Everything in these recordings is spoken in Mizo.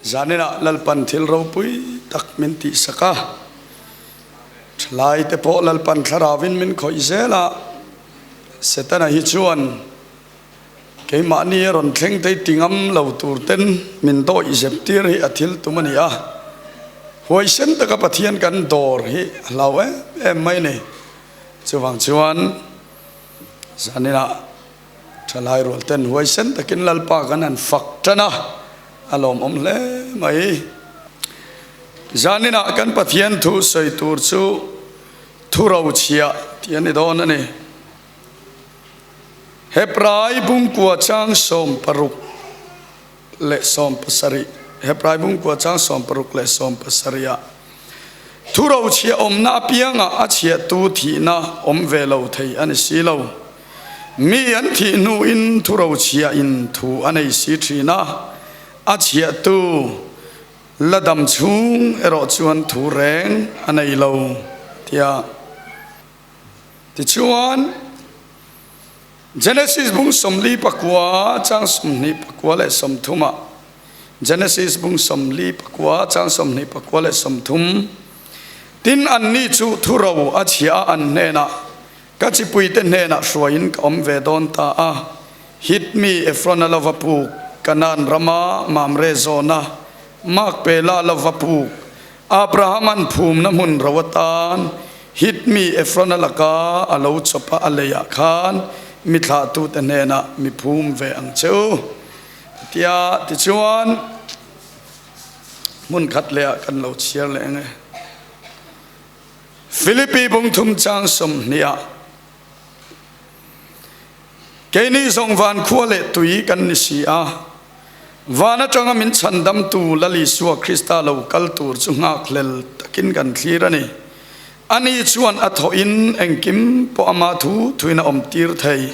Zaninah Lalpan thil ropui tak min tihsak a, thalai te pawh Lalpan thlarauvin min khawih zel a, Setana hi chuan keimahni a rawn thleng tei ti ngam lo tur ten min dawih zep tir hi a thil tum a ni a, huaisen taka Pathian kan dawr hi a hlau em em mai ni. Chuvang chuan zaninah Thalai rual ten huaisen takin Lalpa kan han fak tan a, a lawmawm hle mai. Zaninah kan Pathian thu sawi tur chu thuro chhia tih a ni dawn a ni. Hebrai bungkua chang 60 leh 70, Hebrai bungkua chang 60 leh 70 ah thuro chhia awmna apiangah a chhiahtu thihna awm ve lo thei a ni si lo. Mi an thih hnuin thuro chhiahin thu a nei si thin a, a chhiahtu la dam chhung erawh chuan thu reng a nei lo tia. Tichuan, Genesis bung 49 chang 29 leh 30 ah, Genesis bung 49 chang 29 leh 30, Tin, anni chu thuro a chhia a an hnenah, Ka chipuite hnenah hruaiin ka awm ve dawn ta a, Hit mi Efrona lova puk, Kanaan rama Mamre zawna Makpela lova puk, Abrahama'n phumna hmun ro atan Hit mi Efrona laka a lo chawpa a leiah khan mi thlahtute hnenah mi phum ve ang che u. Tia tichuan hmun khat lehah kan lo chhiar leh ang e. Filipi bung thum chang 20 ah Keini zawng van khua leh tui kan ni si a, van atanga min chhandamtu Lal Isua Krista lo kal tur chu nghakhlel takin kan thlir a ni. Ani chuan a thawhin engkim pawh ama thu thuin a awm tir thei.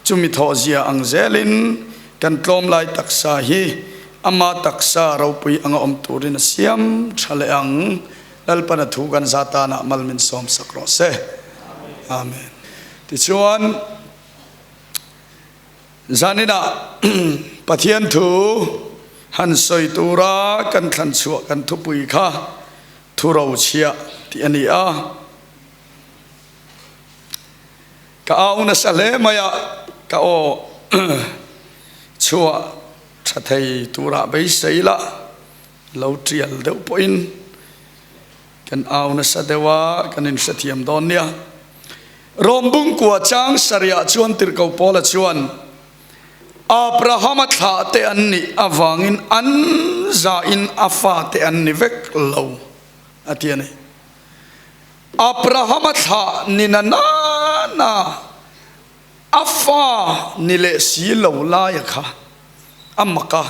Chumi thawhzia ang zelin kan tlawm lai taksa hi ama taksa ropui anga awm turin a siam tha leh ang. Lalpana thu kan za tanah mal min sawm sak rawh se. Amen. Tichuan, zaninah Pathian thu han sawi tura kan thlan chhuah kan thupui kha thu rochhiah tih a ni a. Ka au nasa hle mai a, ka aw chhuah tha thei turah beisei la. Lo tial deuh pawhin kan au nasa deuh a, kan inhrethiam dawn nia. Rom bungkua chang sarihah chuan Tirhkoh Paula chuan, Abrahama thlahte an nih avangin an zahin a fate an ni vek lo, a ti a ni. Abrahama thlah ni na na na a fa ni leh si lo laia kha a mak a.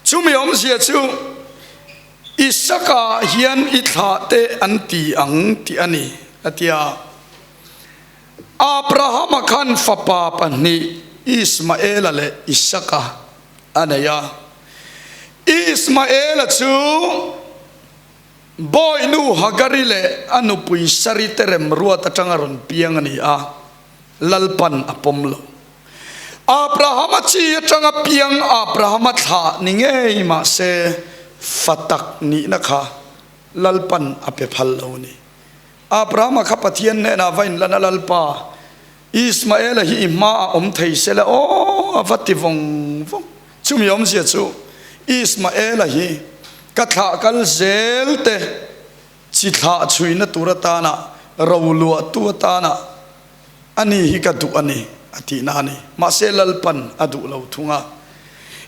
Chumi awmzia chu Isaka hian i thlah te an ti ang tih a ni, a ti a. Abrahama khan fapa pahnih Ismaela leh Isaka a nei a. Ismaela chu bawihnu Hagari leh a nupui Sari te remruat atanga rawn piang a ni a, Lalpan a pawm lo. Abrahama chi atanga piang Abrahama thlah ni ngei mahse fa tak nihna kha Lalpan a pe phal lo ni. Abrahama kha Pathian hnenah va inlan a Lalpa, Ismaela hi i hmaah awm thei se la aw a va ti vawng vawng. Chumi awmzia chu Ismaela hi ka thlah kal zel te chi thlah chhuina tur atana roluahtu atana Ani hi ka duh a ni, a tihna a ni. Mahse Lalpan a duh lo thung a.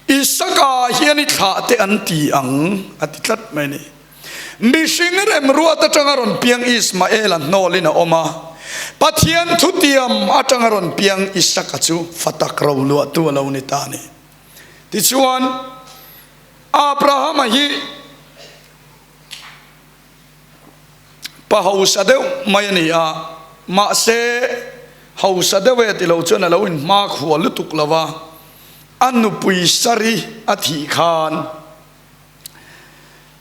Isaka hian i thlah te an ti ang, a ti tlat mai a ni. Mihring remruat atanga rawn piang Ismaela hnawlin a awm a, Pathian thutiam atanga rawn piang Isaka chu fa tak ro luahtu a lo ni ta a ni. Tichuan, Abrahama hi Pa hausa deuh mai a ni a, mahse hausa deuh e ti lo chuan a lo inhmakhua lutuk lo va, a nupui Sari a thih khan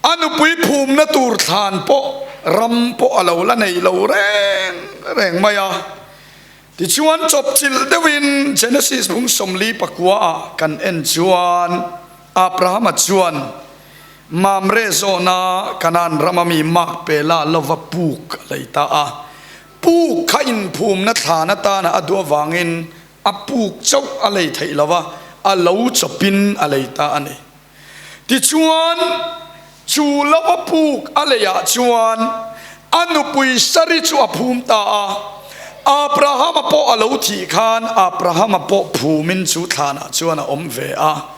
a nupui phumna tur thlan pawh ram pawh a lo la nei lo reng reng mai a. Tichuan chawpchilh deuhin Genesis bung 49 ah kan en chuan Abrahama chuan. Mamre zawhna Kanaan rama mi Makpela lova puk a lei ta a. Puk kha inphumna thlan atana a duh avangin a puk chauh a lei theih lo a, a lo chawpin a lei ta a ni. Tichuan, chu lova puk a leiah chuan a nupui Sari chu a phum ta a. Abrahama pawh a lo thih khan Abrahama pawh phumin chu thlanah chuan a awm ve a.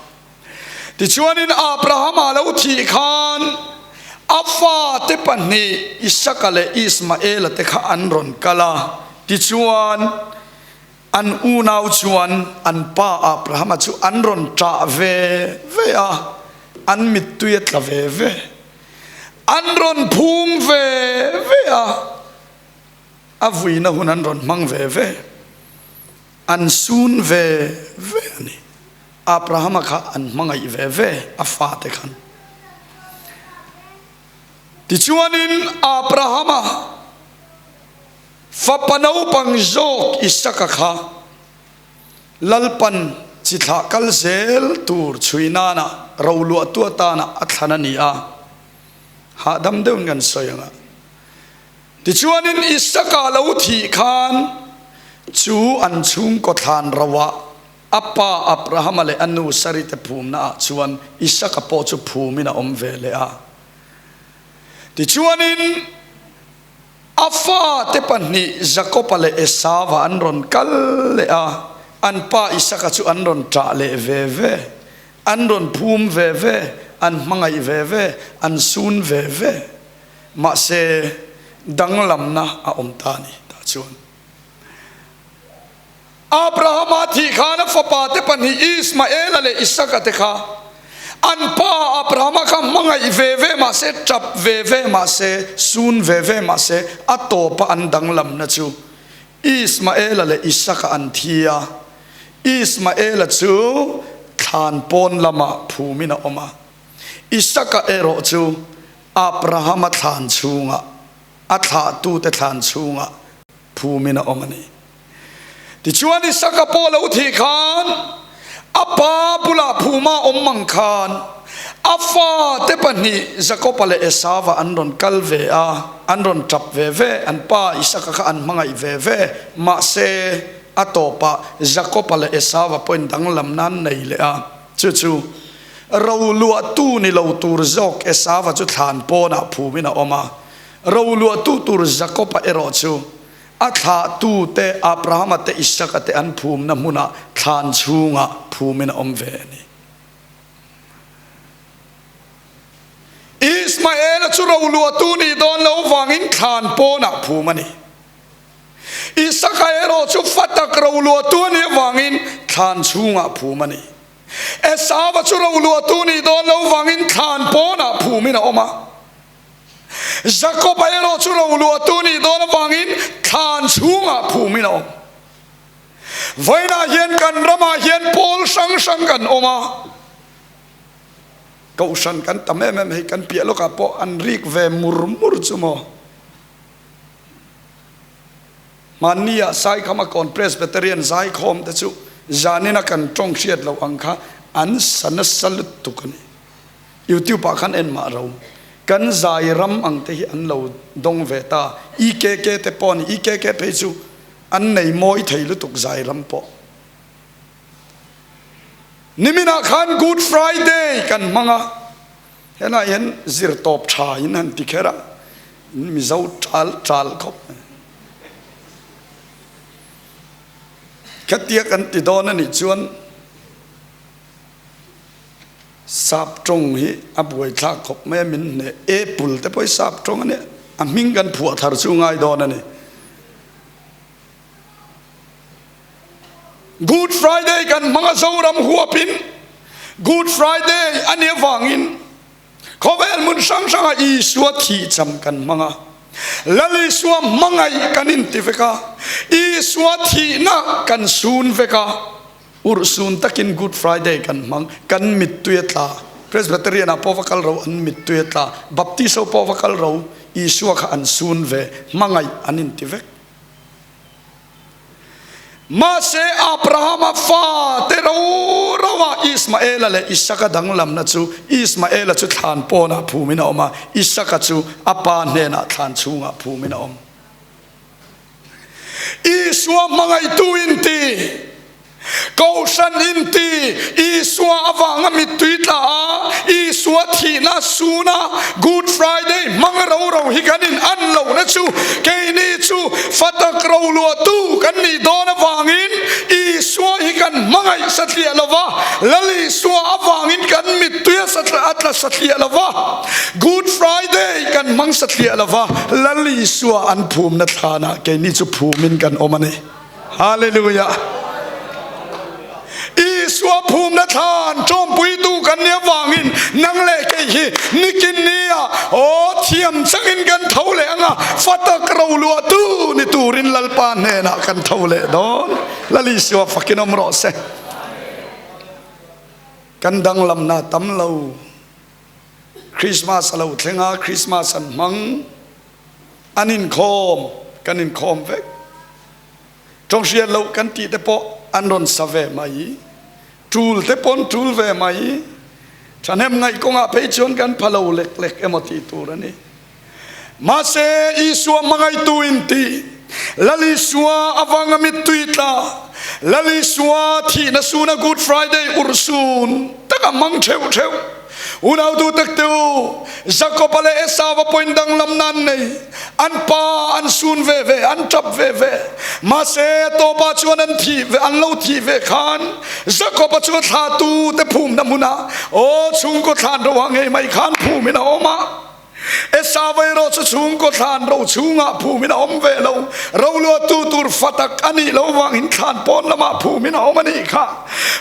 Tichuanin Abrahama lo thih khan a fate pahnih Isaka leh Ismaela te kha an rawn kal a, tichuan an unau chuan an pa Abrahama chu an rawn ṭah ve ve a, an mittui a tla ve ve, an rawn phum ve ve a, a vuina hun an rawn hmang ve ve, an sun ve ve a ni. Abrahama kha an hmangaih ve ve a fate khan. Tichuanin Abrahama fapa naupang zawk Isaka kha Lalpan chi thlah kal zel tur chhui nana roluahtu atana a thlan a ni a, hahdam deuhin kan sawi ang a. Tichuanin Isaka lo thih khan chu an chhungkaw thlan roah A pa Abrahama leh a nu Sari te phumna ah chuan Isaka pawh chu phumin a awm ve leh a. Tichuanin a fate pahnih Jakoba leh Esava an rawn kal leh a, an pa Isaka chu an rawn ṭah leh ve ve, an rawn phum ve ve, an hmangaih ve ve, an sun ve ve. Mahse, danglamna a awm ta a ni tah chuan. Abrahama thih khan a fapate pahnih Ismaela leh Isaka te kha an pa Abrahama kha hmangaih ve ve mah se, tap ve ve mah se, sun ve ve mah se, a tawpa an danglamna chu Ismaela leh Isaka an thi a. Ismaela chu thlan pawn lamah phumin a awm a, Isaka erawh chu Abrahama thlan chhungah, a thlahtute thlan chhungah phumin a awm a ni. Tichuan Isaka pawh lo thih khan a pa bulah phuma awm mang khan a fate pahnih Jakoba leh Esava an rawn kal ve a, an rawn tap ve ve, an pa Isaka kha an hmangaih ve ve, mahse a tawpah Jakoba leh Esava pawhin danglamna an nei leh a, chu chu roluahtu ni lo tur zawk Esava chu thlan pawnah phumin a awm a, roluahtu tur Jakoba erawh chu A thlahtute Abrahama te Isaka te an phumna hmunah thlan chhungah phumin a awm ve a ni. Ismaela chu roluahtu nih dawn lo vangin thlan pawnah phum a ni. Isaka erawh chu fa tak roluahtu a nih avangin thlan chhungah phum a ni. Esauva chu roluahtu nih dawn lo vangin thlan pawnah phumin a awm a. Jakob-a erawh chu roluahtu nih dawn avangin thlan chhungah phumin a awm. Vawiinah hian kan ramah hian pawl hrang hrang kan awm a, kohhran kan tam em em hei kan piah lawkah pawh an rik ve mur mur chu maw. Hmannia Saikhama kawn Presbyterian zaikhawm te chu zanina kan tawng hriat loh ang kha an sa nasa lutuk a ni. Youtube ah khan en mah ro. Kan zai ram ang te hi an lo dawng ve ta. EKK te pawh a ni. EKK phei chu an nei mawi thei lutuk zai ram pawh. Niminah khan Good Friday kan hmang a. Helai hian zirtawp tha in han ti kher a. In Mizo tal tal khawp mai. Khatia kan ti dawn a nih chuan Sap tawng hi a buaithlak khawp mai a, min hneh. Apple te pawh hi sap tawng a nia, a hming kan phuah thar chu ngai dawn a ni. Good Friday kan hmang a Zoram huapin Good Friday a nih avangin khawvel hmun hrang hranga Isua thihcham kan hmang a, Lal Isua hmangaih kan inti vek a, Isua thihna kan sun vek a. Urhsun takin Good Friday kan hmang, kan mittui a tla. Presbyterian ah pawh va kal ro an mittui a tla, Baptist ho pawh va kal ro Isua kha an sun ve, hmangaih an inti vek. Mahse Abrahama fa te ro ro ah Ismael. Ismaela leh Isaka danglamna chu Ismaela chu thlan pawnah phumin a awm a, Isaka chu a pa hnenah thlan chhungah phumin a awm. Isua hmangaihtu inti, Kohhran inti, Isua avanga mittui tla a, Isua thihna suna Good Friday hmang ro ro hi kan in an lohna chu keini chu fatak roluahtu kan nih dawn avangin Isua hi kan hmangaih satliah lova, Lal Isua avangin kan mittui a tla satliah lova. Good Friday kan hmang satliah lova, Lal Isua an phumna thlanah keini chu phumin kan awm a ni. Hallelujah! Isua phumna thlan tawmpuitu kan nih avangin nang leh kei hi nikin nia aw thiam changin kan tho leh anga fatak roluahtu ni turin Lalpa hnenah kan tho leh dawn. Lal Isua fakin awm rawh se. Kan danglamna tam lo. Christmas a lo thleng a, Christmas an hmang, an inkhawm, kan inkhawm vek. Tawng hriat loh kan tih te pawh an rawn sa ve mai, tul te pawh an tul ve mai. Thahnem ngaih kawngah phei chuan kan pha lo lek lek emaw tih tur a ni. Mahse, Isua hmangaihtu in ti, Lal Isua avanga mittui tla, Lal Isua thihna suna Good Friday urhsun taka hmang theuh theuh. Unautu takte u, Jakoba leh Esauva pawhin danglam nan nei, an pa an sun ve ve, an tap ve ve. Mahse, a tawpah chuan an thih ve, an lo thih ve khan Jakoba chu a thlahtute phumna hmunah, aw chhungkaw thlan roha ngei mai khan phumin a awm a. Esau erawh chu chhungkaw thlan ro chhungah phumin a awm ve lo. Roluahtu tur fa tak a nih loh vangin thlan pawn lamah phumin a awm a nih kha.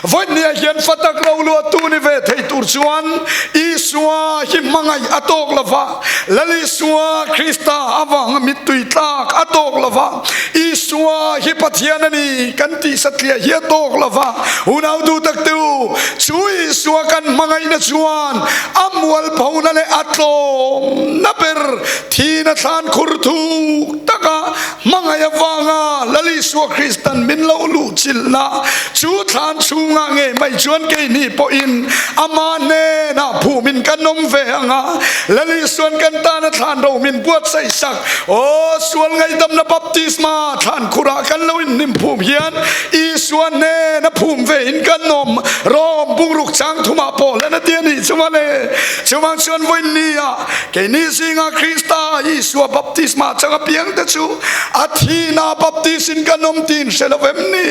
Vawinia hian fa tak roluahtu ni ve thei tur chuan Isua hi hmangaih a tawk lo va, Lal Isua Krista avanga mittui tlak a tawk lo va, Isua hi Pathian a ni kan tih satliah hi a tawk lo va. Unau duh tak te u, chu Isua kan hmangaihna chuan A mualphona leh a tlawmna ber thina thlan khur thuk taka hmangaih avanga Lal Isua Kristan min lo luhchilhna chu thlan chhungah ngei mai chuan keini pawhin Ama hnenah phumin kan awm ve ang a, Lal Isuan kan tana thlan ro min buatsaih sak. Aw, sual ngaihdamna baptisma thlan khurah kan lo inhnim phum hian Isua hnena phum ve in kan awm. Rom bungruk chang thumah pawh hlan a ti a nih chu mawle. Chuvang chuan vawiin nia keini zinga Krista Isua baptisma chang apiang te chu a thihna baptis in kan awm tiin hre lo em ni?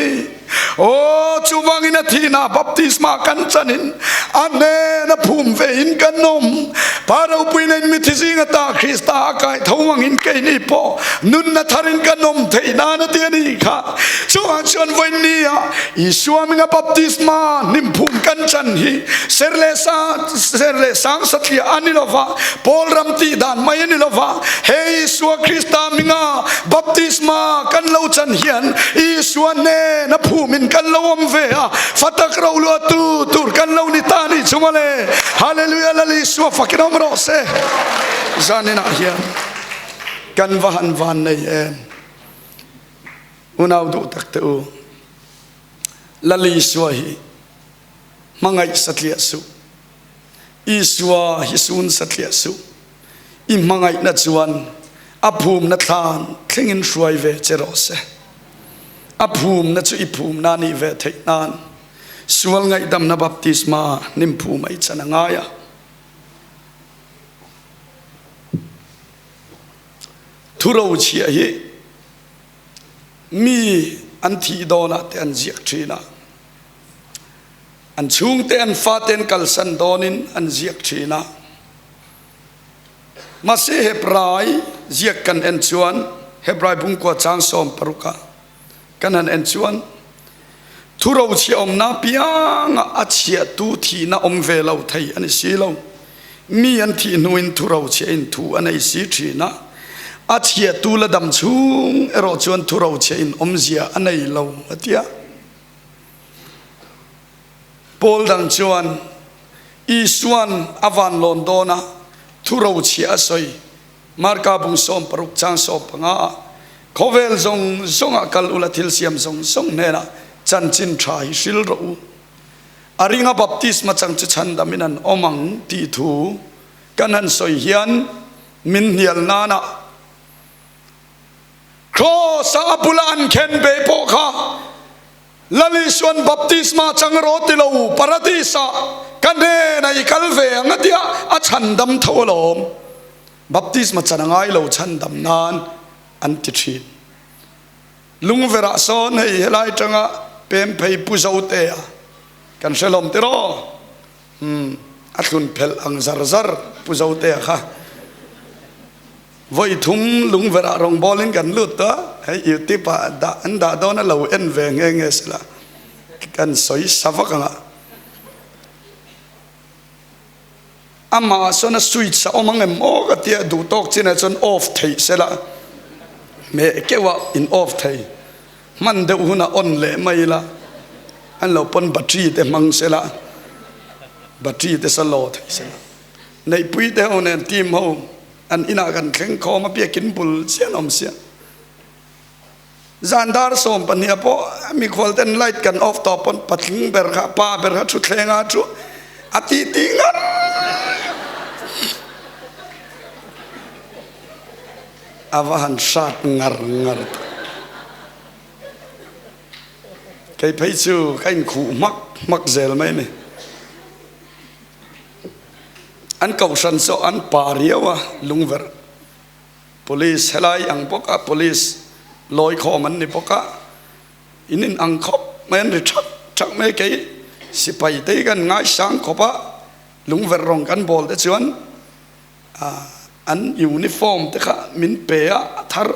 Aw, chuvangin a thihna baptisma kan chanin a hnena phum ve in kan awm. Pa ropuina in mithi zinga ta Krista a kai tho angin keini pawh nunna tharin kan awm theih nan a ti a nih kha. Chuvang chuan vawiin nia Isua hminga baptisma hnimphum kan chan hi ser leh sa ser leh sang satliah a ni lo va, Paul ram tih dan mai a ni lo va, he Isua Krista hminga baptisma kan lo chan hian Isua hnena phumin kan lo awm ve a, fa tak ro luahtu tur kan lo ni ta a nih chu mawle. Hallelujah Lal Isua fakin awm rawh se. Zaninah hian kan va han van nei em. Unau duh tak te u, Lal Isua hi hmangaih satliah suh, Isua hi sun satliah suh, i hmangaihna chuan a phumna thlan thlengin hruai ve che rawh se. A phumna chu i phumna nih ve theih nan sual ngaihdamna baptisma hnim phum ai chan a ngai a. Thurochhiah hi Mi an thih dawnah te an ziak thin a, an chhungte an fate an kalsan dawnin an ziak thin a. Mahse Hebrai ziak kan en chuan Hebrai bungkua chang 16 ah kan han en chuan Thurochhiah awmna piangah a chhiahtu thihna awm ve lo thei a ni si lo. Mi an thih hnuin thurochhiah in thu a nei si thin a, a chhiahtu la dam chhung erawh chuan thurochhiah in awmzia a nei lo a ti a. Paul dang chuan Isua'n a vanlawn dawna thurochhiah a sawi Marka bung 16 chang 15 ah khawvel zawng zawngah kal ula thil siam zawng zawng hnenah chanchin tha hi hril rawh u. A ringa baptisma chang chu chhandamin an awm ang tih thu kan han sawi hian min hnial nana Kraws-a a bula an khen ve pawh kha Lal Isuan baptisma chang rawh ti lo, Paradis-ah ka hnenah i kal ve ang a tia a chhandam tho alawm. Baptisma chan a ngai lo chhandam nan an ti thin. Lungverah sawn hei helai tanga pem phei Pu Zotea kan hre hlawm tiraw? Umm a thlun phelh ang zar zar Pu Zotea kha. Vawi thum lungverah rawngbawlin kan lut tawh a, hei youtube ah dah an dah dawn a lo en ve nghe nghe sela kan sawi sa vak ang a. Amah sawn a switch a awm ang em aw ka tia duh tawk chinah chuan off theih sela hmeh keuh a in off thei hman deuh hunah on leh mai ila an lo pawn battery te hmang sela battery te sa law thei sela neihpui te ho nen team ho an inah kan thleng khawm a biakin bul chian awm sia. Zan dar 12 ah pawh mikhual ten light kan off tawh pawn patling ber kha pa ber kha thutthleng ah chu a ti ti ngat a va han hrat ngar ngar tak. Kei phei chu ka inkhuh hmak hmak zel mai a ni. An kohhran saw an pa riau a lungverh. Police helai ang bawk a, police lawi khawm an ni bawk a, in in ang khawp mai an ri thak thak mai kei sipai te hi kan ngaisang khawp a, lungverh rawng kan bawl te chuan an uniform te kha min pe a, a thar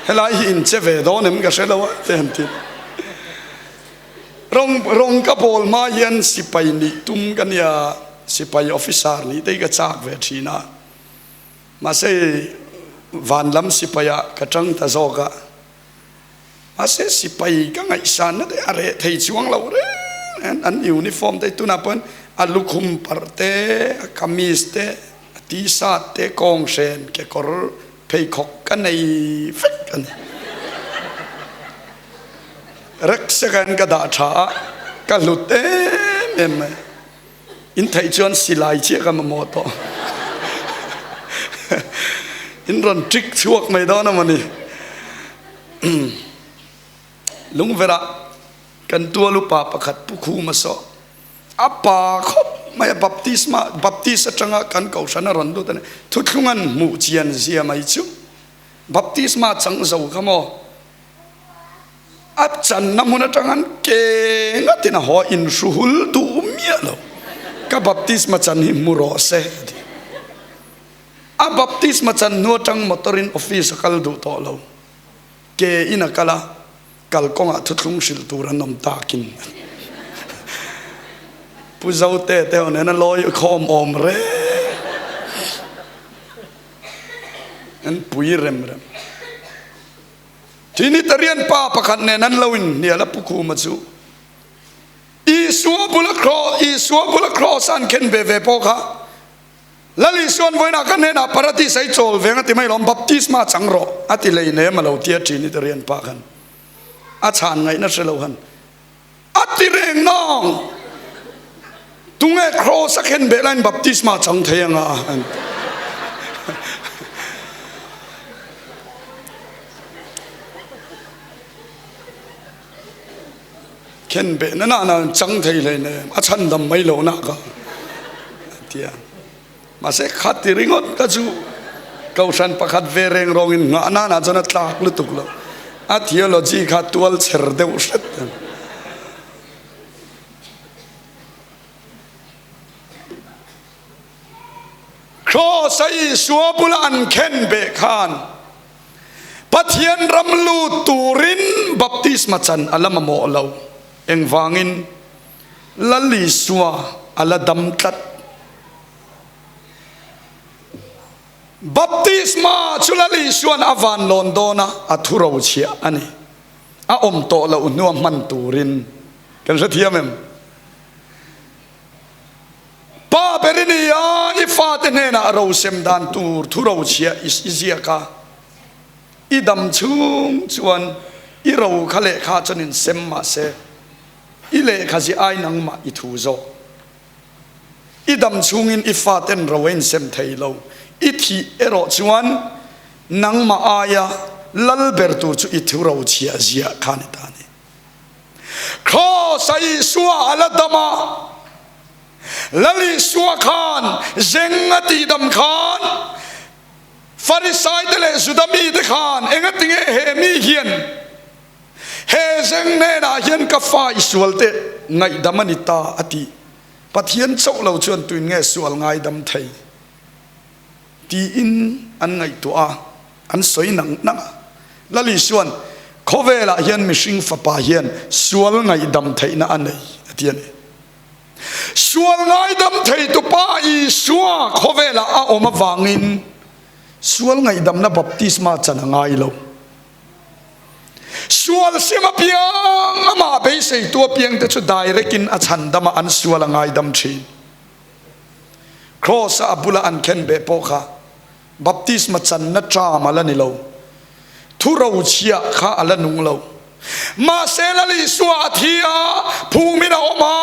helai hi in che ve dawn em ka hre lo a te han ti rawng rawng ka bawl hma hian sipai nih tum ka nia sipai officer nih te hi ka chak ve thin a mahse van lam sipai ah ka tang ta zawk a mahse sipai ka ngaihsan na te a reh thei chuang lo reng reng an uniform te tunah pawh a lukhum parh te a kamis te A t-shirt te kawnghren kekawr pheikhawk ka nei vek a ni. Rek second ka dah tha a, ka hlut em em mai. In theih chuan silai chiah ka mamawh tawh. In rawn trick chhuak mai dawn a mawni. Lungverah kan tual upa pakhat Pu Khuma saw A pa khawp mai a, baptisma, baptist atanga kan kohhran a rawn lut a ni. Thuthlung an hmuh chian zia mai chu baptisma chang zo kha maw? A channa hmun atang an ke ngatin a haw inhruhul duh miah lo. Ka baptisma chan hi hmu rawh se a ti. A baptisma chan hnu atang motor in office a kal duh tawh lo. Ke in a kal a. Kalkawngah thuthlung hrilh tur an awm takin Pu Zote te ho nen a lawi khawm awm reng an pui rem rem. Trinitarian pa pakhat nen an lo inhnial a Pu Khuma chu Isua bula kraw Isua bula kraws a an khen ve ve pawh kha Lal Isuan vawiinah ka hnenah Paradis a i chawl veng a ti mai lawm, baptisma chang rawh a ti lei nem a lo tia Trinitarian pa khan a chhan ngaihna hre lo han a ti reng nang tunge cross a khen beh laiin baptisma chang thei anga an ti. Khen beh na na na chang thei hlei nem a chhan dam mai lo na ka tia mahse kha ti ringawt ka chu kohhran pakhat ve reng rawng in nghah na na chuan a tlak lutuk lo a theology kha tual chher deuh hret Kraws a Isua bula an khen beh khan Pathian ram lut turin baptisma chan a la mamawh lo. Engvangin? Lal Isua a la dam tlat. Baptisma chu Lal Isua'n a van lawn dawn a, a thu rochhiah a ni. A awm tawh loh hnua hman turin. Kan hrethiam em? Pa ber i ni a, i fate hnenah rosem dan tur thu rochhiah i ziak a, i dam chhung chuan i ro kha lehkha chuan in sem mah se. I lehkha zi ai nangmah i thu zawk. I dam chhungin i faten ro a insem thei lo. I thih erawh chuan nangmah aia lal ber tur chu i thu ro chhiah ziah kha ni ta a ni. Kraws-a Isua a la dam a, Lal Isua khan zeng a tihdam khan Farisaite leh Juda mite khan engatinge he mi hian he zeng hnenah hian ka fa i sualte ngaihdam a ni ta a tih. Pathian chauh lo chuan tuin nge sual ngaidam thei? Tiin an ngaihtuah a, an sawi nang nang a. Lal Isua'n, Khawvelah hian mihring fapa hian sual ngaihdam theihna a nei, a ti a ni. Sual ngaidam theitu Pa Isua khawvelah a awm avangin sual ngaihdamna baptisma chan a ngai lo. Sual sim apiang, amah beiseitu apiangte chu direct-in a chhandam a, an sual a ngaidam thin. Kraws-a a bula an khenbeh pawh kha baptisma channa term a la ni lo. Thurochhiah kha a la nung lo. Mahse Lal Isua a thi a, phungmin a awm a,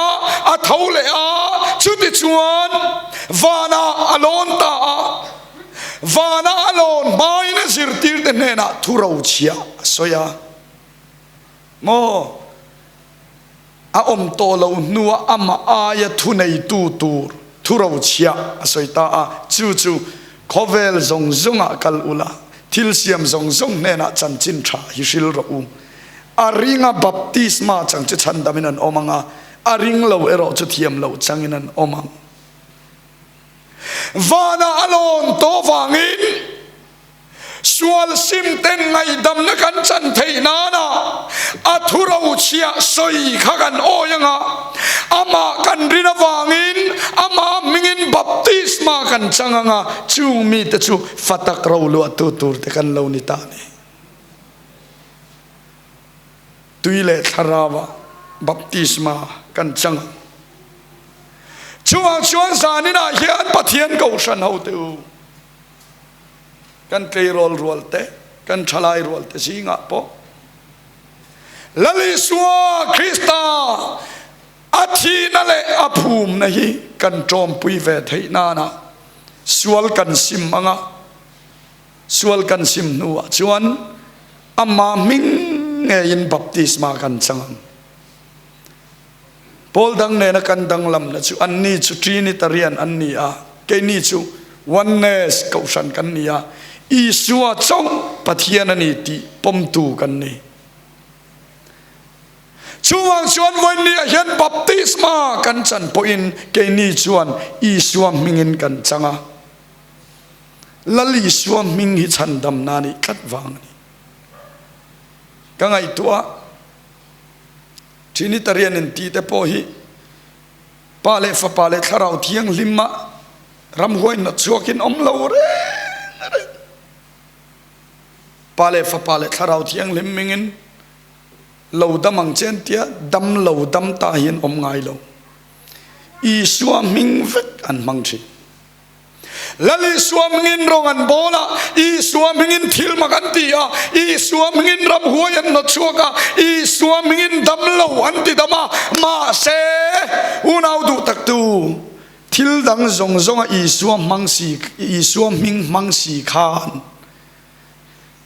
a tho leh a, chutichuan vanah a lawn ta a. Vana a lawn hmain a zirtirte hnenah thurochhiah a sawi a. Maw? A awm tawh loh hnuah amah aia thuneitu tur thurochhiah a sawi ta a, chu chu khawvel zawng zawngah kal ula, thil siam zawng zawng hnenah chanchin tha hi hril rawh u. A ringa baptisma chang chu chhandamin an awm ang a, a ring lo erawh chu thiam loh changin an awm ang. Vanah a lawn tawh vangin Sual sim ten ngaihdamna kan chan theih nana a thurochhiah sawi kha kan awi anga, amah kan rin avangin amah hmingin baptisma kan chang anga, chung mite chu fatak roluahtu tur te kan lo ni ta a ni. Tui leh thlarauah baptisma kan chang ang. Chuvang chuan zaninah hian Pathian kohhran hote u, Kan tleirawl rual te, kan thalai rual te zingah pawh Lal Isua Krista a thihna leh a phumna hi kan tawmpui ve theih nana sual kan sim anga, sual kan sim hnuah chuan amah hming ngeiin baptisma kan chang ang. Pawl dang nena kan danglamna chu anni chu Trinitarian an ni a, keini chu Oneness kohhran kan ni a, Isua chauh Pathian a ni tih pawmtu kan ni. Chuvang chuan vawiinniah hian baptisma kan chan pawhin keini chuan Isua hmingin kan chang a, Lal Isua hming hi chhandamna a nih tlat vang a ni. Ka ngaihtuah. Trinitarian in tih te pawh hi Pa leh Fapa leh Thlarau Thianghlim ah ramhuai hnawt chhuak in awm lo reng reng. Pa leh Fapa leh Thlarau Thianghlim mingin lo dam ang che an tia, dam lo dam ta hi an awm ngai lo. Isua hming vek an hmang thin. Lal Isua hmingin rawng an bawl a, Isua hmingin thil mak an ti a, Isua hmingin ramhuai an hnawt chhuak a, Isua hmingin damlo an ti dam a, mahse unau duh taktu thil dang zawng zawnga Isua hmang si, Isua hming hmang si khan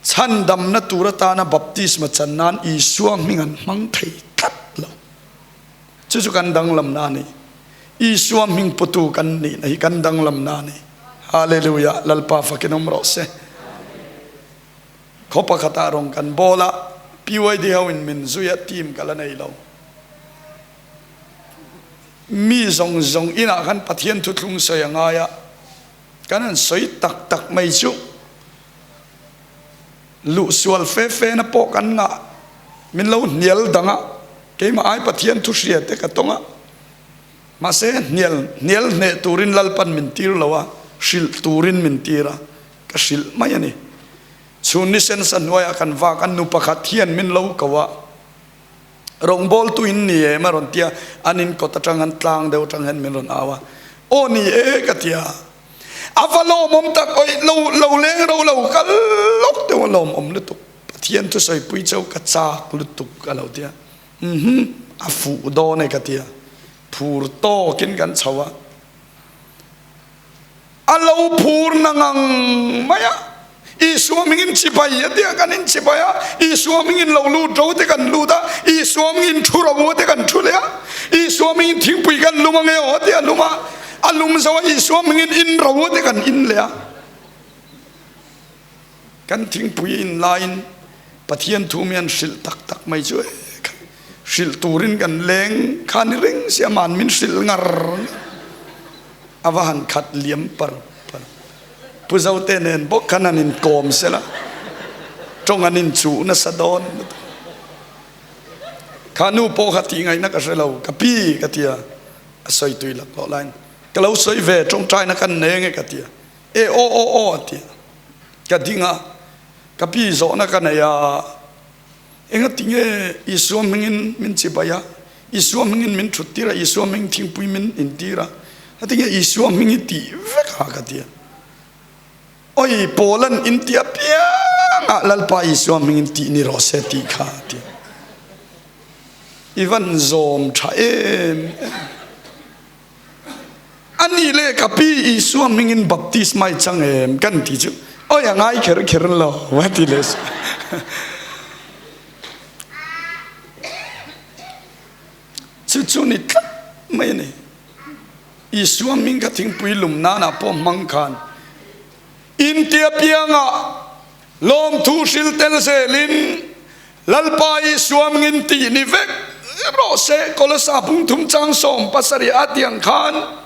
chhandamna tur atana baptisma chan nan Isua hming an hmang thei tlat lo. Chu chu kan danglamna a ni. Isua hming putu kan nihna hi kan danglamna a ni. Hallelujah! Lalpa fakin awm rawh se. Khaw pakhatah rawng kan bawl a, PYD ho in min zui a, team ka la nei lo. Mi zawng zawng inah khan Pathian thuthlung sawi a ngai a, kan han sawi tak tak mai chu. Luh sual fe fe na pawh kan ngah, min lo hnial dang a, keimah ai Pathian thu hria te ka tawng a, mahse hnial hnial hneh turin Lalpan min tir lo a, hrilh turin min tir a, ka hrilh mai a ni. Chhun ni sensa hnuaiah kan vak a, nu pakhat hian min lo ko a, rawngbawltu in ni em a rawn ti a, an in kawt atang an tlang deuh atang hian min rawn au a, aw ni e ka ti a. A va lawmawm tak awih lo lo leng ro lo kal lawk deuh a lawmawm lutuk Pathian thusawi pui cheu ka chak lutuk a lo ti a umm. A fuh dawn e ka tia. Phur tawkin kan chho a. A lo phur na ngang mai a. Isua hmingin chibai a tia kan in chibai a. Isua hmingin lo lut ro te kan lut a. Isua hmingin thu ro te kan thu leh a. Isua hmingin thingpui kan lum ange aw a tia lum a. A lum zo a Isua hmingin in ro te kan in leh a. Kan thingpui in laiin Pathian thu mi an hrilh tak tak mai chu e kha hrilh turin kan leng kha ni reng si aman min hrilh ngar a va han khat liam par par. Pu Zote nen bawk khan an inkawm sela tawng an inchuh nasa dawn lutuk. Kha nu pawh kha tih ngaihna ka hre lo ka pi ka tia a sawi tui laklawh laiin ka lo sawi ve tawngtaina kan nei ange ka tia. E aw aw aw a ti a, ka ding a, ka pi zawhna ka nei a, engati nge Isua hmingin min chibai a, Isua hmingin min thut tir a, Isua hming thingpui min in tir a, ati nge Isua hming hi tih vek a ka ti a, oi Paula'n in ti apiang ah Lalpa Isua hmingin tih ni rawh se tih kha a ti a, i van zawm tha em em. A nih leh ka pi Isua hmingin baptisma i chang em kan ti chu oi a ngai kher kher lo a ti leh si. Chu chu ni tlat mai a ni. Isua hming kha thingpui lum nanah pawh hmang khan intia piangah Lawmthu hril tel zelin Lalpa Isua mingin tih ni vek rawh se. Kolosa bungthum chang 70 a tiang khan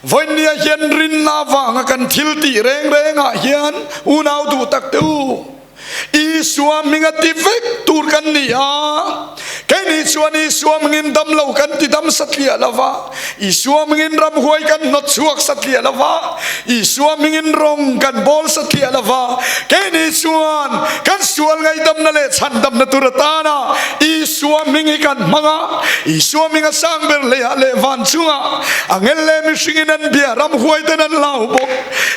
vawinia hian rinna avanga kan thil tih reng rengah hian unau duh tak te u, Isua hminga ti vek tur kan ni a. Keini chuan Isua hmingin dam lo kan ti dam satliah lo va, Isua hmingin ramhuai kan hnawt chhuak satliah lo va, Isua hmingin rawng kan bawl satliah lo va, keini chuan kan sual ngaihdamna leh chhandamna tur atana Isua hming hi kan hmang a. Isua hming a sang ber hleiah leh van chungah angel leh mihringin an bia, ramhuai ten an hlau bawk.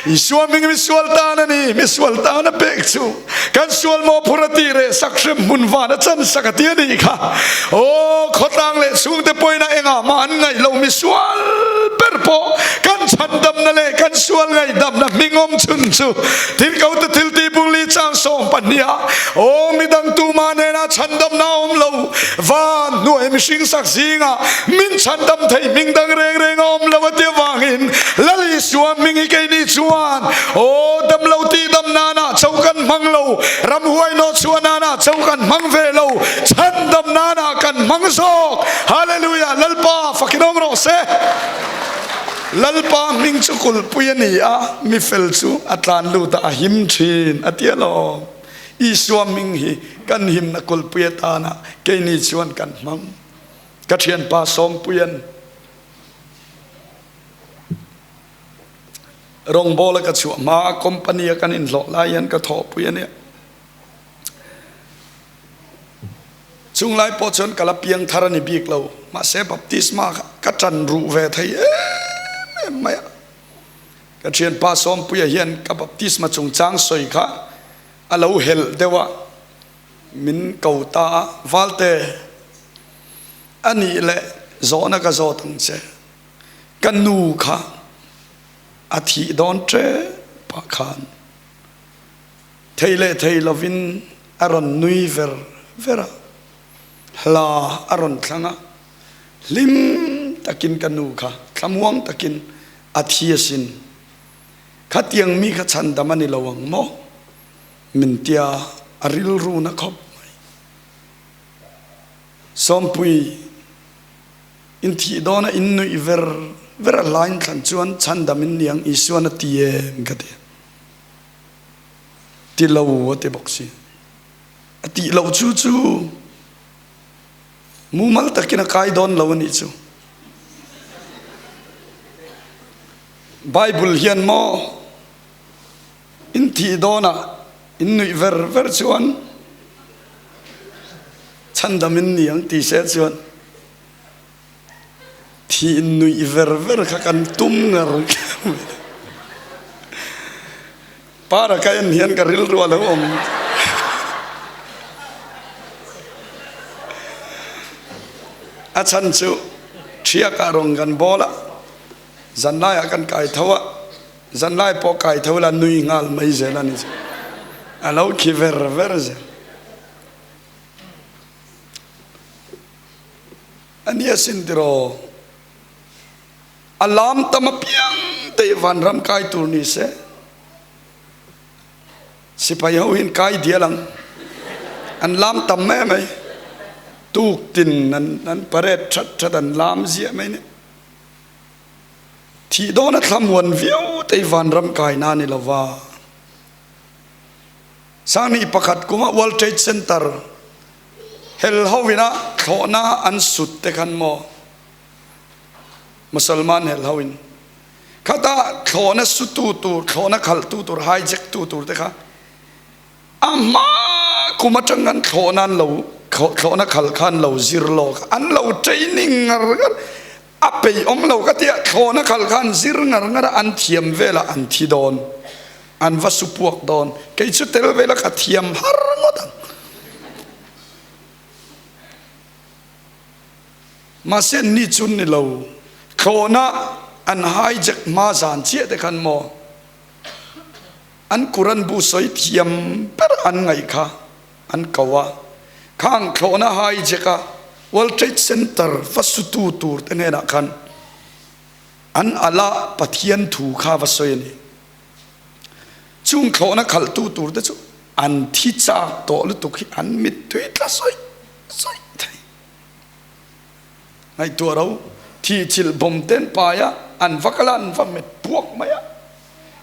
Isua hming misual tan a ni, misual tan a pek chu. Kan sual mawhphur a tih reh sak hrem hmun van a chan sak a ti a nih kha. Aw, khawtlang leh chhungte pawhin a engah mah an ngaih lo misual ber pawh kan chhandamna leh kan sual ngaihdamna hming awm chhun chu thilkote thil tih bungli chang 12 ah aw midang tumah hnenah chhandamna a awm lo van hnuai mihring sak zingah min chhandam thei hming dang reng reng a awm lo a ti avangin Lal Isua hming hi keini chuan Aw, damlo tihdam nana cho kan hmang lo, ramhuai nawhchhuah nana cho kan hmang ve lo, chhandam nana kan hmang zawk. Hallelujah! Lalpa fakin awm rawh se. Lalpa hming chu kulhpui a ni a, mi fel chu a tlan lut a, a him thin a ti alawm. Isua hming hi kan himna kulhpui atana keini chuan kan hmang. Ka thianpa Sawmpuia'n. Rawngbawla ka chhuah hma company a kan inhlawh lai hian ka thawhpui a nia. Chung lai pawh chuan ka la piang thar a ni bik lo, mahse baptisma kha ka ṭan ruh ve thei em em mai a. Ka ṭhianpa Sawmpuia hian ka baptisma chungchang sawi kha a lo helh deuh a, min ko ta a, Valte, a nih leh zawhna ka zawt ang che. Ka nu kha a thih dawn tep ah khan thei leh thei lovin a rawn nui ver ver a, hla a rawn thlang a, hlim takin ka nu kha thlamuang takin a thi asin. Khatiang mi kha chhandam a ni lo ang maw? Min tia a rilru na khawp mai. Sawmpui. In thih dawna in nuih ver ver a hlain thlan chuan chhandam in niang Isuan a ti em ka ti. Ti lo a ti bawk si. A tih loh chu chu mumal takin a kai dawn lo a nih chu. Bible hian maw in thih dawnah in nuih ver ver chuan chhandam in niang ti se chuan Thih nuih ver ver kha kan tum ngar ngar mai. Para ka en hian ka rilru a lo awm. A chhan chu ṭhiakah rawng kan bawl a, zanlaiah kan kai tho a, zanlai pawh kai tho la nui nghal mai zel a ni chu. A lo khi ver ver zel. A nia sin tiraw? A lam tam apiang te hi vanram kai tur ni se. Sipai ho hian kai dial ang. An lam tam mai mai. Tuk tin an an parade that that an lam ziah mai ni. Thih dawn a thlamuan viau te hi vanram kai na ni lova. Sangni pakhat kuma World Trade Center hel ho ina thlawhna an sut te khan maw Musalman hel ho in Khata thlawhna sutu tur, thlawhna khalhtu tur, hijack tu tur te kha a hma kum atang an thlawhna an lo thlawhna khal kha an lo zir lawk a, an lo training ngar ngar a peih awm lo ka tia thlawhna khal kha an zir ngar ngar a, an thiam velah an thi dawn, an va su puak dawn, kei chu tel vela ka thiam har ngawt ang. Mahse ni chu ni lo, thlawhna an hijack hma zan chiah te khan maw an Quran bu sawi thiam ber an ngaih kha an ko a, khang thlawhna hijack a World Trade Center va sutu tur te hnenah khan an Allah Pathian thu kha va sawi a ni. Chung thlawhna khalhtu tur te chu an thi chak tawh lutuk hi an mittui tla sawi sawi thei. Ngaihtuah ro, thih chilh bawm ten pai a, an va kal a, an va met puak mai a.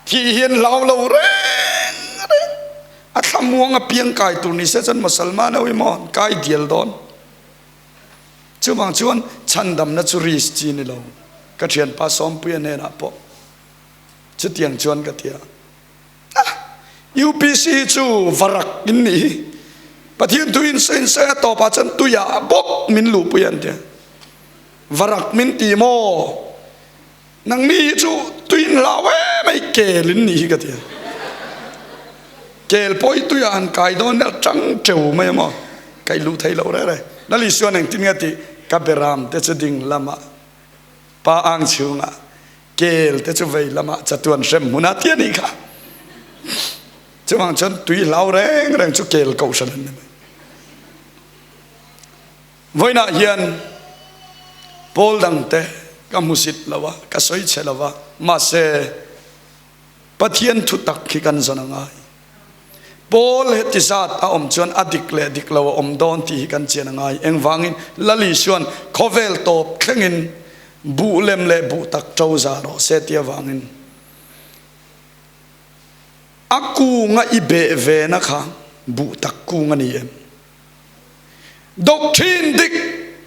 Thih hi an hlau lo reng reng. A thlamuang a piang kai tur ni se chuan Musalman ho hi maw an kai dial dawn. Chuvang chuan chhandamna chu risk chi ni lo. Ka thianpa Sawmpuia hnenah pawh chutiang chuan ka ti a. UPC hi chu varak in nih hi. Pathian thu in sawi in sawi a tawpah chuan tuiah bawk min luhpui an tia. Varak min ti maw? Nangni hi chu tui in hlau em mai kel in nih hi ka tia. Kel pawh hi tuiah han kai dawn a tang teuh mai a maw? Ka i luh thei lo reng reng. Lal Isuan engtin nge tih? Ka beram te chu ding lamah pa ang chhungah Kel te chu vei lamah chatuan hrem hmun a ti a nih kha. Chuvang chuan tui hlau reng reng chu kel kohhran an ni mai. Vawiinah hian pawl dangte ka hmusit lo a, ka sawi chhe lo a, mahse Pathian thu tak khi kan zawn a ngai. Pawl heti zat a awm chuan a dik leh dik lo a awm dawn tih hi kan chian a ngai. Engvangin Lal Isuan khawvel tawp thlengin buh lem leh buh tak ṭo za rawh se tih avangin a kunga i beh vena kha buh tak kung a ni em? Doctrine dik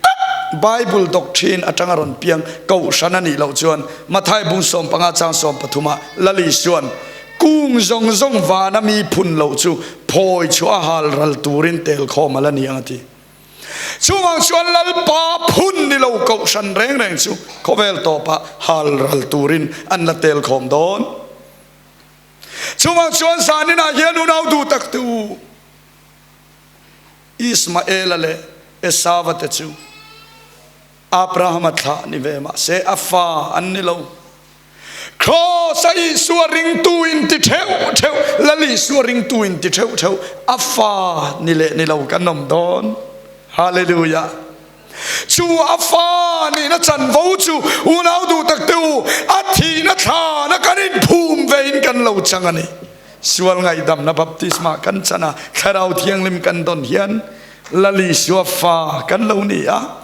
tak Bible doctrine atanga rawn piang kohhran a nih loh chuan Mathai bung 15 chang 13 ah Lal Isuan kung zawng zawng vana mi phun loh chu phawi chhuah a hal ral turin tel khawm a la ni ang a ti. Chuvang chuan Lalpa phun ni lo kohhran reng reng chu khawvel tawpah hal ral turin an la tel khawm dawn. Chuvang chuan zaninah hian unau duh tak te u, Ismaela leh Esava te chu Abrahama thlah ni ve mah se a fa an ni lo. Kraws a Isua ringtu in ti theuh theuh, Lal Isua ringtu in ti theuh theuh, a fa ni leh ni lo kan awm dawn. Hallelujah! Chu a fa nihna chanvo chu unau duh tak te u, a thihna thlana kan inphum vein kan lo chang a ni. Sual ngaihdamna baptisma kan chan a, Thlarau Thianghlim kan dawn hian Lal Isua fa kan lo ni a.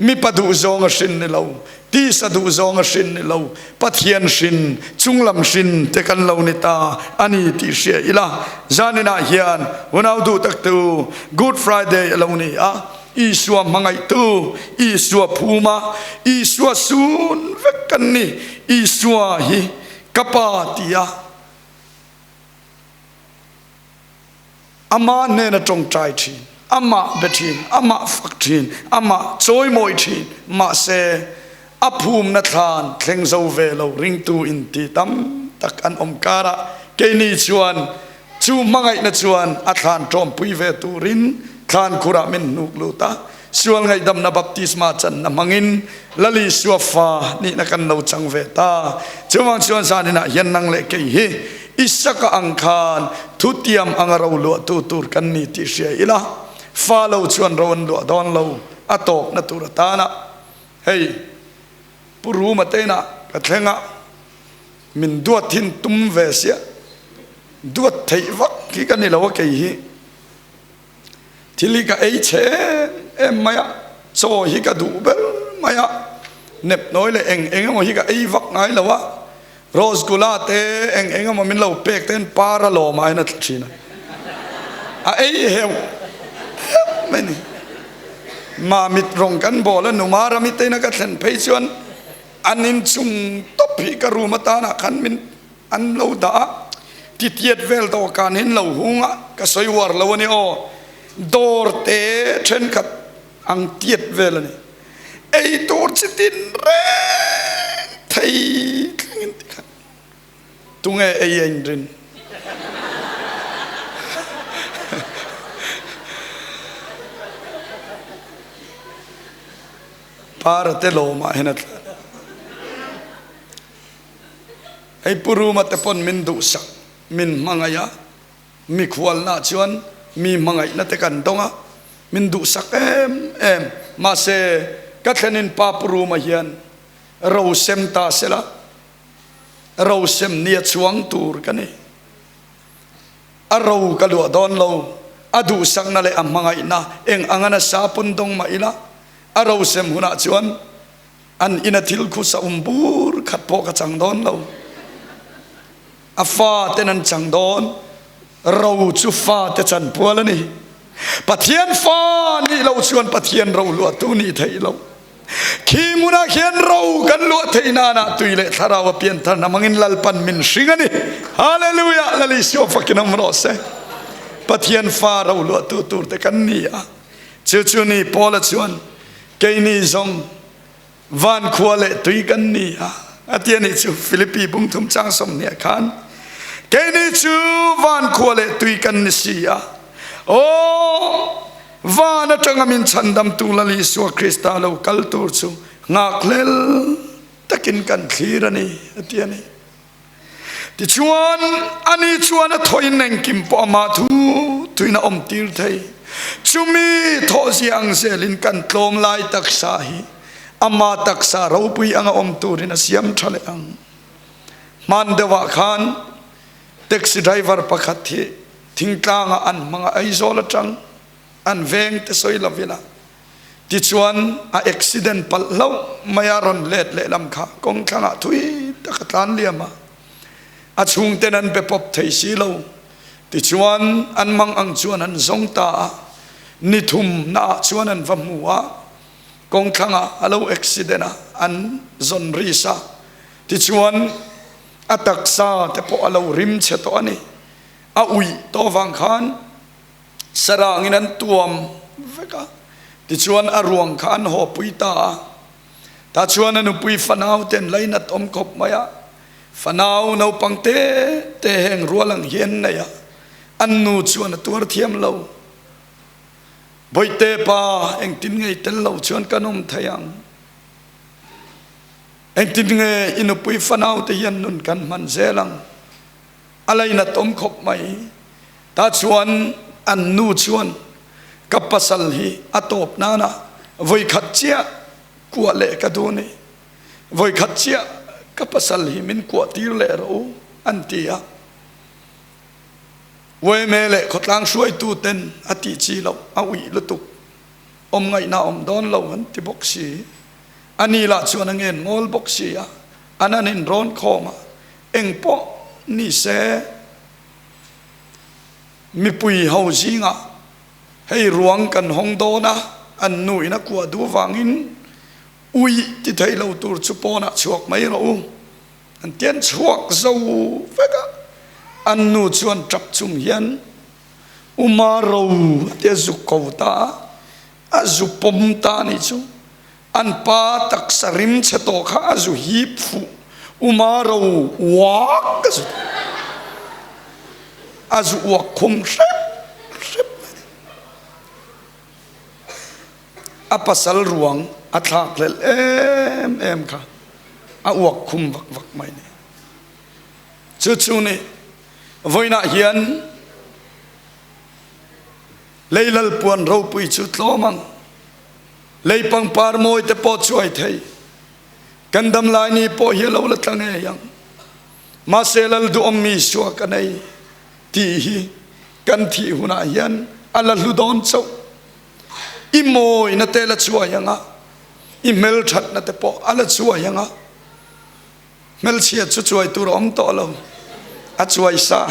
Mipa duhzawng a hrin ni lo, tisa duhzawng a hrin ni lo, Pathian hrin, chunglam hrin te kan lo ni ta a ni tih hria ila. Zaninah hian unau duh tak te u, Good Friday a lo ni a, Isua hmangaihtu, Isua phuma, Isua sun vek kan ni, Isua hi ka Pa ti a, Amah hnena tawngtai thin, amah be thin, amah fak thin, amah chawimawi thin, mahse a phumna thlan thleng zo ve lo ringtu inti tam tak an awm karah keini chuan chu hmangaihna chuan a thlan tawmpui ve turin thlan khurah min hnuk lut a. Sual ngaihdamna baptisma channa hmangin Lal Isua fa nihna kan lo chang ve ta. Chuvang chuan zaninah hian nang leh kei hi Isaka ang khan thutiam anga ro luahtu tur kan ni tih hria ila, fa lo chuan ro an luah dawn lo, a tawpna tur atana hei Pu Ruma te inah ka thleng a, min duat thin tum ve sia, duat theih vak hi ka ni lo a kei hi. Thil hi ka ei chhe em em mai a, chaw hi ka duh ber mai a, nepnawi leh eng eng emaw hi ka ei vak ngai lo a, Rosgula te eng eng emaw min lo pek te hian par a lawm aiin a tla thin a, a ei heuh heuh mai a ni. Mamit rawng kan bawl a, Numa rami te ina ka thlen phei chuan an inchung tawp hi ka room atanah khan min An lo dah a, titiat vel dawhkan hi an lo hung a, ka sawi uar lo a ni aw, dawr te thenkhat ang tiat vel a ni. Ei tur chi tin reng thei thlengin tikhan tunge ei a inrin? Para te lawmah hian a tla. Hei Pu Ruma te pawn min duhsak, min hmangaih a, mikhualna chuan mi hmangaihna te kan dawng a, min duhsak em em. Mahse, ka thlenin pa Pu Ruma hian ro sem ta sela, ro sem nia chuang tur ka ni. A ro ka luah dawn lo, a duhsakna leh a hmangaihna eng anga nasa pawn dawng mah ila, a ro sem hunah chuan An ina thil khusa um bur khat pawh ka chang dawn lo. A fa ten an chang dawn. Ro chu fa te chan pual a ni. Pathian fa nih lo chuan Pathian ro luahtu nih theih lo. Khi hmunah khian ro kan luah theih nanah tui leh thlarau a pian thar hmangin Lalpan min hring a ni. Hallelujah! Lal Isua fakin awm rawh se. Pathian fa ro luahtu tur te kan ni a. Chu chu ni Paula chuan Keini zawng van khua leh tui kan ni a, a ti a nih chu Philippi bungthum chang 20 khan. Keini chu van khua leh tui kan ni si a, aw, van atanga min chhandamtu Lal Isua Krista lo kal tur chu nghakhlel takin kan thlir a ni, a ti a ni. Tichuan, ani chuan a thawhin engkim pawh amah thu thuin a awmtir thei. Chumi thawhzia ang zelin kan tlawm lai taksa hi ama taksa ropui anga awm turin a siam tha leh ang. Hman deuhah khan taxi driver pakhat hi thingtlangah an hmang a, Aizawl atang an veng te sawi lovin a Tichuan a accident palh hlauh mai a rawn let lehlam kha kawng thlangah thui tak a tlan liam a, a chhungten an be pawp thei si lo. Tichuan an mang ang chuan an zawng ta a, ni thum naah chuan an va hmu a, kawng thlangah a lo accident a, an zawn ris a. Tichuan a taksa te pawh a lo rim chhe tawh a ni, a uih tawh vang khan. Sarangin an tuam vek a, tichuan a ruang kha an hawpui ta a. Tah chuan a nupui fanau te an lainat awm khawp mai a, fanau naupang te te heng rual ang hi an nei a, an nu chuan a tuar thiam lo. Bawihte pa, engtin nge i tel lo chuan kan awm thei ang? Engtin nge i nupui fanau te hian nun kan hman zel ang? A lainat awm khawp mai. Ta chuan an nu chuan ka pasal hi a tawp nana vawikhat chiah kuah leh ka duh ni, vawikhat chiah ka pasal hi min kuah tir leh rawh u an ti a. Uaime leh khawtlang hruaitu ten a tih chi loh a uih lutuk, awm ngaihna a awm dawn lo an ti bawk si. Ani lah chuan a ngen ngawl bawk si a, an an inrawn khawm a, engpawh ni se, Mipui ho zingah hei ruang kan hawng dawn a, an nu in a kuah duh vangin uih ti thei lo tur chu pawnah chhuak mai rawh u an ti an chhuak zo vek a, an nu chuan tap chung hian U Maro a ti a zuk ko ta a, a zu pawm ta a nih chu. An pa taksa rim chhe tawh kha a zu hip fuh uma ro uak a zu a zu uak khum hrep hrep mai. A pasal ruang a thlakhlelh em em kha a uak khum vak vak mai ni. Chu chu ni vawiinah hian lei lalpuan ropui chu tlawm ang, lei pangpar mawi te pawh chuai thei, kan damlai ni pawh hi a lo la tla ngei ang. Mahse lal duhawm Isua ka nei tih hi kan thih hunah hian a la hlu dawn chauh. I mawina te la chuai ang a, i hmelthatna te pawh a la chuai ang a, hmelchhiat chu chuai tur a awm tawh lo, a chuai sa.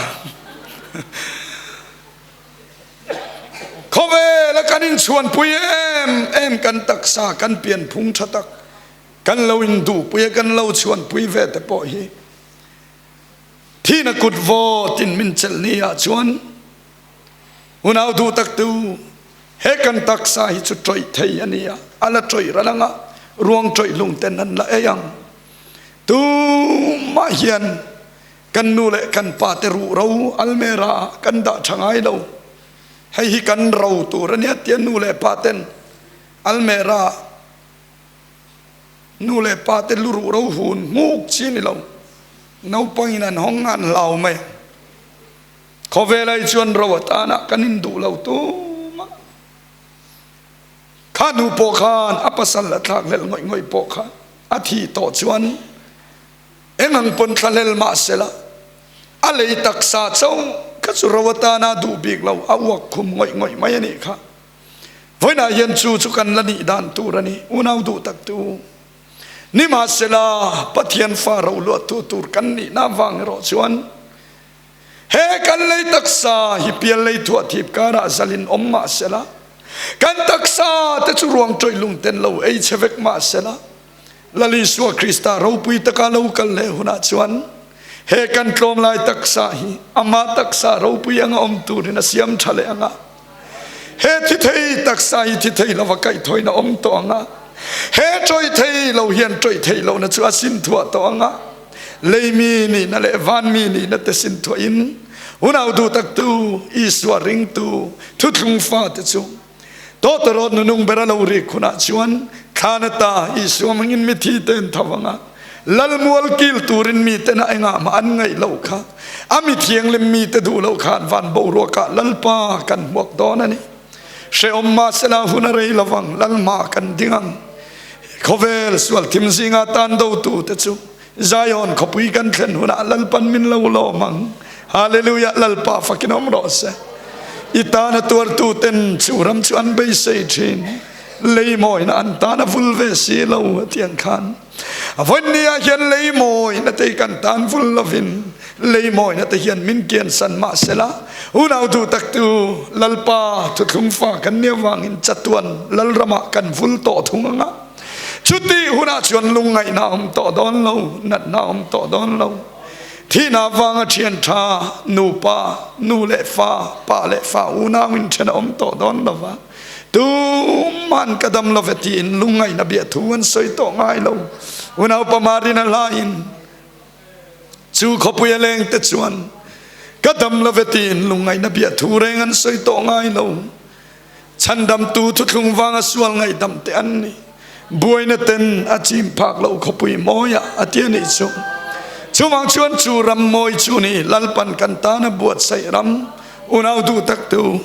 Khawvela kan inchhuanpui em em kan taksa kan pianphung tha tak kan lo induhpui a kan lo chhuanpui ve te pawh hi thihna kut vawtin min chelh ni ah chuan Unau duh tak tu, he kan taksa hi chu ṭawih thei a ni a, a la ṭawih ral ang a, ruang ṭawih lung ten an la ei ang. Tumah hian kan nu leh kan pa te ruh ro almera ah kan dah ṭha ngai lo. Hei hi kan ro tur a nia tia nu leh pa ten almera ah nu leh pa te lu ruh ro hun hmuk chi a ni lo. Naupang in an hawng a an hlau mai ang. Khawvel ai chuan ro atana kan induh lo tumah. Kha nu pawh khan a pasal a thlakhlelh ngawih ngawih pawh kha a thih tawh chuan eng ang pawn thlahlel mah sela a lei taksa chauh kha chu ro atana duh bik lo a uak khum ngawih ngawih mai a nih kha. Vawiinah hian chu chu kan la nih dan tur a ni, unau duh tak tu. Nimahsela Pathian fa ro luahtu tur kan nihna avang erawh chuan He kan lei taksa hi pial lei thuah thip karah zalin awm mah sela, kan taksa te chu ruang ṭawih lung ten lo ei chhe vek mah sela, Lal Isua Krista ropui taka lo kal leh hunah chuan he kan tlawmlai taksa hi Amah taksa ropui anga awm turin a siam ṭha leh ang a. He thi thei taksa hi thi thei lova kaihthawina awm tawh ang a, he ṭawih thei lo hian ṭawih theih lohna chu a sin thuah tawh ang a, lei mi nihna leh van mi nihna te sin thuahin hunau duh taktu Isua ringtu thuthlung fate chu tawtawrawt nunung ber a lo rik hunah chuan thlan ata Isua hmangin mithi te an tho ang a, Lalmual kil turin miten a engah mah an ngaih loh kha a mi thianghlim mite duh loh khan van boruakah Lalpa kan hmuak dawn a ni. Hrehawm mahsela hun a rei lovang, Lalhma kan ding ang. Khawvel sual thim zinga tan dotute chu Zion khawpui kan thlen hunah Lalpan min lo lawm ang. Hallelujah, Lalpa fakin awm rawh se. I tana tuartuten chu ram chu an beisei thin. Lei mawina an tan a vul ve si lo a ti ang khan. A vawinia hian lei mawina te hi kan tan vul lovin lei mawina te hian min kiansan mah sela, unau duh tak tu Lalpa thuthlung fa kan nia vangin chatuan Lalramah kan vul tawh thung ang a. Chutih hunah chuan lungngaihna a awm tawh dawn lo, natna a awm tawh dawn lo. Thihna vanga thian tha, nupa, nu leh fa, pa leh fa unau inthen a awm tawh dawn lo va. Tuman ka dam love tiin lungngaihna biahthu an sawi tawh ngai lo. Unaupa Marina hlain chu khawpui a leng te chuan ka dam love tiin lungngaihna biahthu reng an sawi tawh ngai lo. Chhandamtu thuthlung vanga sual ngaihdam te an ni. Buaina ten a chim phak lo khawpui mawiah a ti a nih chu. Chuvang chuan chu ram mawi chu ni Lalpan kan tana buatsaih ram unau duh tak tu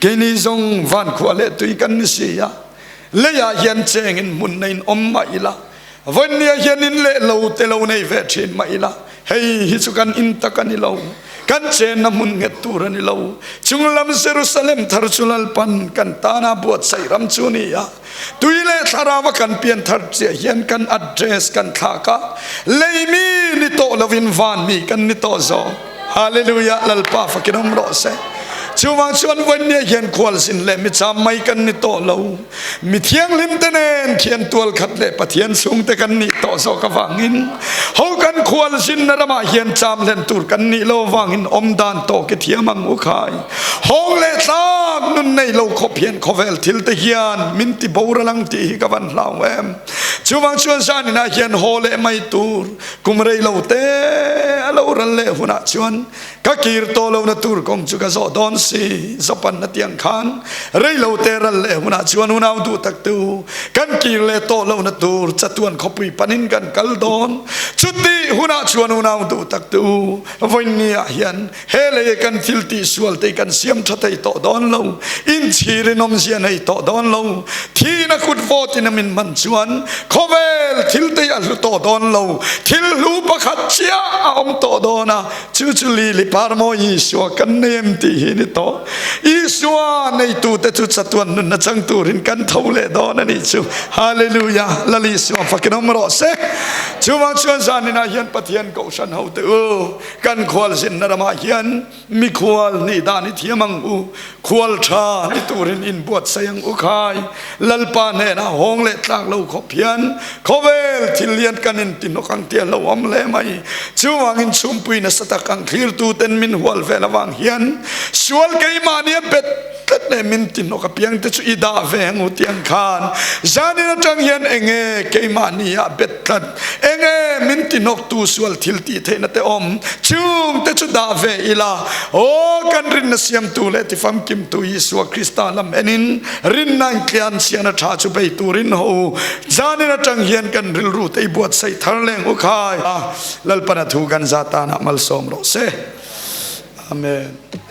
Keini zawng van khua leh tui kan ni si a, leiah hian chengin hmun neiin awm mah ila, vawinia hian in leh lo te lo nei ve thin mah ila, hei hi chu kan in tak a ni lo, kan chenna hmun nghet tur a ni lo. Chunglam Jerusalem thar chu Lalpan kan tana buatsaih ram chu a ni a, tui leh thlarau a kan pian thar chiah hian kan address kan thlak a, lei mi ni tawh lovin van mi kan ni tawh zawk. Hallelujah Lalpa fakin awm rawh se. Chuvang chuan vawinia hian khualzin leh mi cham mai kan ni tawh lo. Mi thianghlim te nen khian tual khat leh Pathian chhungte kan nih tawh zawk avangin ho kan khualzinna ramah hian cham hlen tur kan nih lo avangin awm dan tawk i thiam ang u khai. Hawng leh tlak nun nei lo khawp hian khawvel thil te hian min ti boral ang tih hi ka van hlau em. Chuvang chuan zaninah hian haw leh mai tur kum rei lo te a lo ral leh hunah chuan ka kir tawh lohna tur kawng chu ka zawh dawn si. Zapan a tiang khan rei lo te ral leh hunah chuan unau duh tak te u kan kir leh tawh lohna tur chatuan khawpui panin kan kal dawn. Chutih hunah chuan unau duh tak te u vawinia hian He lei kan thil tihsual te kan siam tha thei tawh dawn lo, inchhir in awmzia nei tawh dawn lo, thihna kut vawt in a min hman chuan khawvel thil te hi a hlu tawh dawn lo, thil hlu pakhat chiah a awm tawh dawn a, chu chu lili par mawi Isua kan nei em tih hi ni tawh. Isua neitu te chu chatuan nunna chang turin kan tho leh dawn a nih chu. Hallelujah! Lal Isua fakin awm rawh se. Chuvang chuan zaninah hian Pathian kohhran hote u, Kan khualzinna ramah hian mikhual nih dan i thiam ang u, khual tha ni turin inbuatsaih ang u khai. Lalpa hnenah hawng leh tlak lo khawp hian khawvel thil lian kan intihnawk ang tih a lo awm hle mai. Chuvangin chhumpui nasa tak ang thlirtuten min hual vel avang hian sual keimahni a bet tlat leh min tihnawk apiang te chu i dah ve ang u tih ang khan zanin atang hian enge keimahni ah bet tlat Enge min tihnawktu sual thil tih theihna te awm chung te chu dah ve ila, aw kan rinna siamtu leh tifamkimtu Isua Krista lam enin rinna intlian siana tha chu bei turin haw u. Zanin atang hian kan rilru te i buatsaih thar leng u khai a, Lalpana thu kan za tanah malsawm rawh se. Amen.